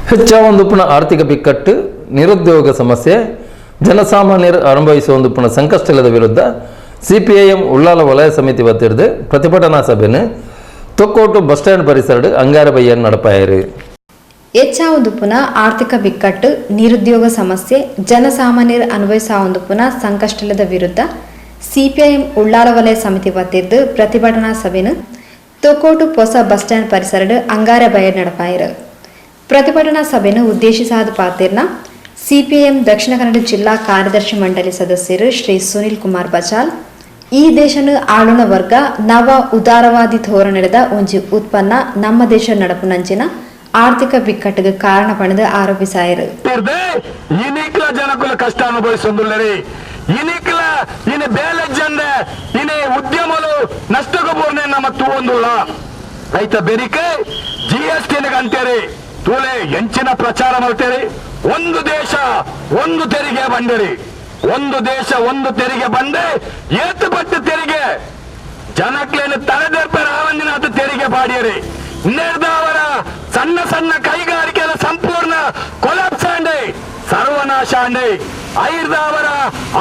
ಹೆಚ್ಚಾವೊಂದುಪ್ಪುನ ಆರ್ಥಿಕ ಬಿಕ್ಕಟ್ಟು, ನಿರುದ್ಯೋಗ ಸಮಸ್ಯೆ, ಜನಸಾಮಾನ್ಯರು ಅನುಭವಿಸುವಂದುಪ್ಪುನ ಸಂಕಷ್ಟದ ವಿರುದ್ಧ ಸಿಪಿಐಎಂ ಉಳ್ಳಾಲ ವಲಯ ಸಮಿತಿ ವತಿರ್ದು ಪ್ರತಿಭಟನಾ ಸಭೆಯನ್ನು ತೊಕ್ಕೋಟು ಬಸ್ ಸ್ಟ್ಯಾಂಡ್ ಪರಿಸರಡ್ ಅಂಗಾರ ಬಯ್ಯನ್ ನಡಪಾಯರು. ಹೆಚ್ಚಾವೊಂದುಪ್ಪುನ ಆರ್ಥಿಕ ಬಿಕ್ಕಟ್ಟು, ನಿರುದ್ಯೋಗ ಸಮಸ್ಯೆ, ಜನಸಾಮಾನ್ಯರು ಅನುಭವಿಸಾವೊಂದುಪ್ಪುನ ಸಂಕಷ್ಟದ ವಿರುದ್ಧ ಸಿಪಿಐಎಂ ಉಳ್ಳಾಲ ವಲಯ ಸಮಿತಿ ವತಿರ್ದು ಪ್ರತಿಭಟನಾ ಸಭೆನು ತೊಕ್ಕೋಟು ಹೊಸ ಬಸ್ ಸ್ಟ್ಯಾಂಡ್ ಪರಿಸರಡ್ ಅಂಗಾರ ಬಯ್ಯ ನಡಪಾಯರು. ಪ್ರತಿಭಟನಾ ಸಭೆಯನ್ನು ಉದ್ದೇಶಿಸಾದ ಪಾತಿರ್ನ ಸಿಪಿಐಎಂ ದಕ್ಷಿಣ ಕನ್ನಡ ಜಿಲ್ಲಾ ಕಾರ್ಯದರ್ಶಿ ಮಂಡಳಿ ಸದಸ್ಯರು ಶ್ರೀ ಸುನಿಲ್ ಕುಮಾರ್ ಬಚಾಲ್, ಈ ದೇಶನ ಆಳುನ ವರ್ಗ ನವ ಉದಾರವಾದಿ ಧೋರಣೆದ ಒಂಜಿ ಉತ್ಪನ್ನ ನಮ್ಮ ದೇಶ ನಡಪುನಂಚಿನ ಆರ್ಥಿಕ ಬಿಕ್ಕಟ್ಟಿಗೆ ಕಾರಣ ಪಣದು ಆರೋಪಿಸಾಯರು. ಇನಿಕ್ಲ ಜನಕುಲ ಕಷ್ಟ ಅನುಭವಿಸೊಂದುಲ್ಲರಿ. ಇನಿಕ್ಲ ಇನಿ ಬೇಲೆ ಜಂದೆ ಇನಿ ಉದ್ಯಮಲು ನಷ್ಟకు ಬೋರ್ನೆ ನಮ್ಮ ತೂವೊಂದುಲ್ಲ. ಐತ ಬೆರಿಕೆ ಜಿಎಸ್ಟಿ ಅಂತೀರಿ. ತೂಲೆ, ಎಂಚಿನ ಪ್ರಚಾರ ಮಾಡ್ತೀರಿ. ಒಂದು ದೇಶ ಒಂದು ತೆರಿಗೆ ಬಂದಿರಿ. ಒಂದು ದೇಶ ಒಂದು ತೆರಿಗೆ ಬಂದೆ ಏತುಪಟ್ಟು ತೆರಿಗೆ ಜನಕ್ಲೇನು ತಲೆದೆರ್ಪರ ಆವಂದಿನ ಅದು ತೆರಿಗೆ ಪಾಡಿಯರಿ. ನಿರ್ದಾವರ ಸಣ್ಣ ಸಣ್ಣ ಕೈಗಾರಿಕೆಗಳ ಸಂಪೂರ್ಣ ಕೊಲಾಪ್ಸ್ ಆಂಡೆ, ಸರ್ವನಾಶ ಆಂಡೆ. ಐರ್ದಾವರ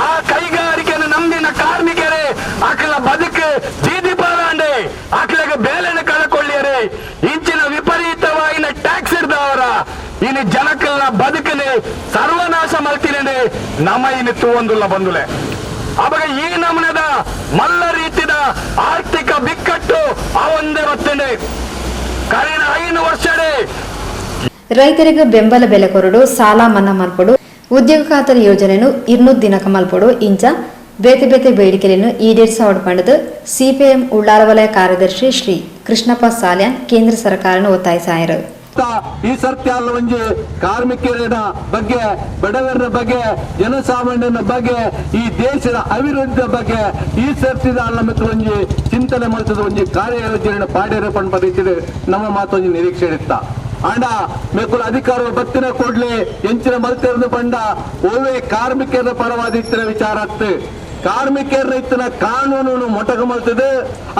ಆ ಕೈಗಾರಿಕೆಯನ್ನು ನಂಬಿನ ಕಾರ್ಮಿಕರೇ ಅಕಲ ಬದುಕು ಜೀದಿ ಪಾಲಾಂಡೆ, ಅಕಲಗ ಬೇಲೆನ ಕಳಕೊಳ್ಳಿಯರೆ. ಇಂಚಿನ ವಿಪರೀತವಾಗಿನ ಟ್ಯಾಕ್ಸ್ ಇರ್ದವರ ಇನ್ನು ಜನಕಲ್ನ ಬದುಕನೆ ಸರ್ವನಾಶ ಮಲ್ತಿನೇ ನಮ ಇನ್ನು ತೂವೊಂದುಲ್ಲ ಬಂದುಲೆ. ಅವಾಗ ಈ ನಮನದ ಮಲ್ಲ ರೀತಿದ ಆರ್ಥಿಕ ಬಿಕ್ಕಟ್ಟು ಆ ಒಂದೇ ಬರ್ತದೆ ಕರಿನ 5 ವರ್ಷಡೇ. ರೈತರಿಗೆ ಬೆಂಬಲ ಬೆಲೆ ಕೊರಡು, ಸಾಲ ಮನ್ನಾ ಮಲ್ಪಡು, ಉದ್ಯೋಗ ಖಾತರಿ ಯೋಜನೆಯನ್ನು 200 ದಿನಕ ಮಲ್ಪಡು, ಇಂಚ ಬೇತೆ ಬೇತೆ ಬೇಡಿಕೆಗಳನ್ನು ಈಡೇರಿಸಾವಡ್ ಪಂಡದು ಸಿಪಿಐಎಂ ಉಳ್ಳಾಲ ವಲಯ ಕಾರ್ಯದರ್ಶಿ ಶ್ರೀ ಕೃಷ್ಣಪ್ಪ ಸಾಲ್ಯಾನ್ ಕೇಂದ್ರ ಸರ್ಕಾರನು ಒತ್ತಾಯಿಸಾಯರು. ಈ ಸರ್ತಿ ಅಲ್ಲ ಒಂಜಿ ಕಾರ್ಮಿಕರ ಬಗ್ಗೆ, ಬಡವರ ಬಗ್ಗೆ, ಜನಸಾಮಾನ್ಯರ ಬಗ್ಗೆ, ಈ ದೇಶದ ಅಭಿವೃದ್ಧಿಯ ಬಗ್ಗೆ ಈ ಸರ್ತಿದ ಅಲ್ಲ ಮತ್ತು ಒಂಜಿ ಚಿಂತನೆ ಮಲ್ತದ ಒಂಜಿ ಕಾರ್ಯಯೋಜನೆ ಪಾಡ್ಯರ ಪನ್ಪ ರೀತಿಡ್ ನಮ್ಮ ಮಾತೊಂಜಿ ನಿರೀಕ್ಷೆ ಇತ್ತ. ಆಂಡ ಮೆಕುಲ ಅಧಿಕಾರ ಬತ್ತಿನ ಕೂಡ್ಲೆ ಎಂಚಿನ ಮಲ್ತೆರ್ದು ಪಂಡ, ಒವ್ವೆ ಕಾರ್ಮಿಕರ ಪರವಾದ ಇತ್ತಿನ ವಿಚಾರ ಅತ್ತು. ಕಾರ್ಮಿಕರ ಇತ್ತಿನ ಕಾನೂನು ಮೊಟಕ ಮಲ್ತದೆ.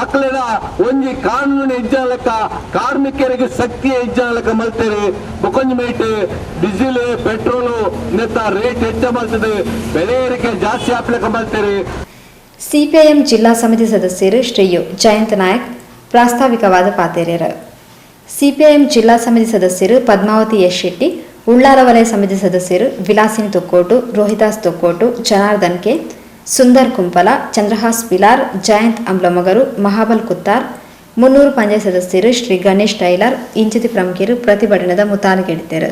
ಅಕ್ಲೆನ ಒಂಜಿ ಕಾನೂನು ಇಜ್ಜಾಲಕ, ಕಾರ್ಮಿಕರಿಗೆ ಶಕ್ತಿಯ ಇಜ್ಜಾಲಕ ಮಲ್ತೇರಿ. ಬೊಕೊಂಜಿ ಮೇಟ್ ಡೀಸೆಲ್, ಪೆಟ್ರೋಲ್ ನೆತ್ತ ರೇಟ್ ಹೆಚ್ಚ ಮಲ್ತದೆ, ಬೆಲೆ ಏರಿಕೆ ಜಾಸ್ತಿ ಆಪ್ಲಕ ಮಲ್ತೇರಿ. ಸಿಪಿಐಎಂ ಜಿಲ್ಲಾ ಸಮಿತಿ ಸದಸ್ಯರು ಶ್ರೀಯು ಜಯಂತ್ ನಾಯಕ್ ಪ್ರಾಸ್ತಾವಿಕವಾದ ಪಾತೇರ್ಯರು. ಸಿಪಿಐಎಂ ಜಿಲ್ಲಾ ಸಮಿತಿ ಸದಸ್ಯರು ಪದ್ಮಾವತಿ ಎಸ್ ಶೆಟ್ಟಿ, ಉಳ್ಳಾಲ ವಲಯ ಸಮಿತಿ ಸದಸ್ಯರು ವಿಲಾಸಿನಿ ತೊಕ್ಕೋಟು, ರೋಹಿದಾಸ್ ತೊಕ್ಕೋಟು, ಜನಾರ್ದನ್ ಕೆ, ಸುಂದರ್ ಕುಂಪಲ, ಚಂದ್ರಹಾಸ್ ಪಿಲಾರ್, ಜಯಂತ್ ಅಂಬ್ಲಮಗರು, ಮಹಾಬಲ್ ಕುತ್ತಾರ್, 300 ಪಂಚಾಯತ್ ಸದಸ್ಯರು ಶ್ರೀ ಗಣೇಶ್ ಟೈಲರ್ ಇಂಚಿತಿ ಪ್ರಮುಖರು ಪ್ರತಿಭಟನೆದ ಮುತಾಲಿಕೆಡಿದ್ದರು.